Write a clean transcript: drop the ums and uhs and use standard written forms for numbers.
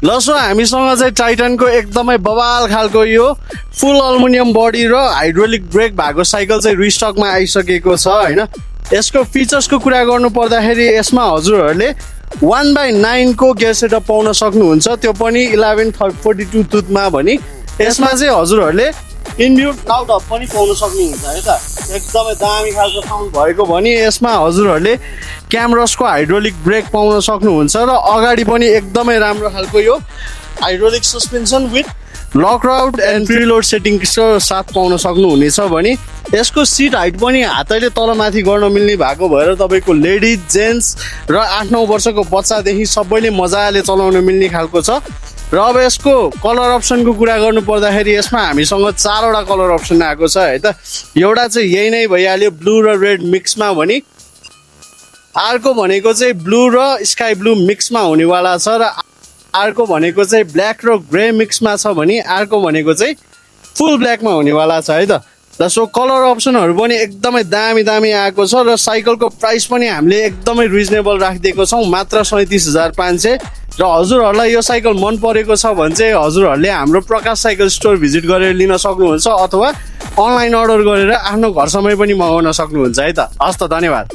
ल सो हामीसँग चाहिँ टाइटनको एकदमै बवाल खालको यो फुल अल्मुनियम बडी र हाइड्रोलिक ब्रेक भएको साइकल चाहिँ रिस्टकमा आइसकेको छ होइन। यसको फिचर्सको कुरा गर्नु पर्दाखेरि यसमा हजुरहरूले 1/9 को गियर सेटअप पाउन सक्नुहुन्छ, त्यो पनि 1142 तुथमा। भने यसमा चाहिँ हजुरहरूले इनबिल्ट लाउड हब पनि पाउन सक्नुहुन्छ है त। एकदमै दामी खालको साउन्ड भएको। भने यसमा हजुरहरूले क्यामरसको हाइड्रोलिक ब्रेक पाउन सक्नुहुन्छ र अगाडि पनि एकदमै राम्रो खालको यो hydraulic suspension with lock out and preload सेटिङको साथ पाउन सक्नुहुनेछ। भने यसको सिट हाइट पनि हातैले तलमाथि गर्न मिल्ने भएको भएर तपाईँको लेडिज जेन्ट्स र 8-9 वर्षको बच्चादेखि सबैले मजाले चलाउन मिल्ने खालको छ। र अब यसको कलर अप्सनको कुरा गर्नु पर्दाखेरि यसमा हामीसँग 4वटा कलर अप्सन आएको छ है त। एउटा चाहिँ यही नै भइहाल्यो, ब्लू र रेड मिक्समा। भने अर्को भनेको चाहिँ ब्लू र स्काई ब्लू मिक्समा हुनेवाला छ। र अर्को भनेको चाहिँ ब्ल्याक र ग्रे मिक्समा छ। भने अर्को भनेको चाहिँ फुल ब्ल्याकमा हुनेवाला छ है त। सो कलर अप्सनहरू पनि एकदमै दामी दामी आएको छ। र साइकलको प्राइस पनि हामीले एकदमै रिजनेबल राखिदिएको छौँ, मात्र 37,500। र हजुरहरूलाई यो साइकल मन परेको छ भने चाहिँ हजुरहरूले हाम्रो प्रकाश साइकल स्टोर भिजिट गरेर लिन सक्नुहुन्छ, अथवा अनलाइन अर्डर गरेर आफ्नो घरसम्मै पनि मगाउन सक्नुहुन्छ है त। हस् त, धन्यवाद।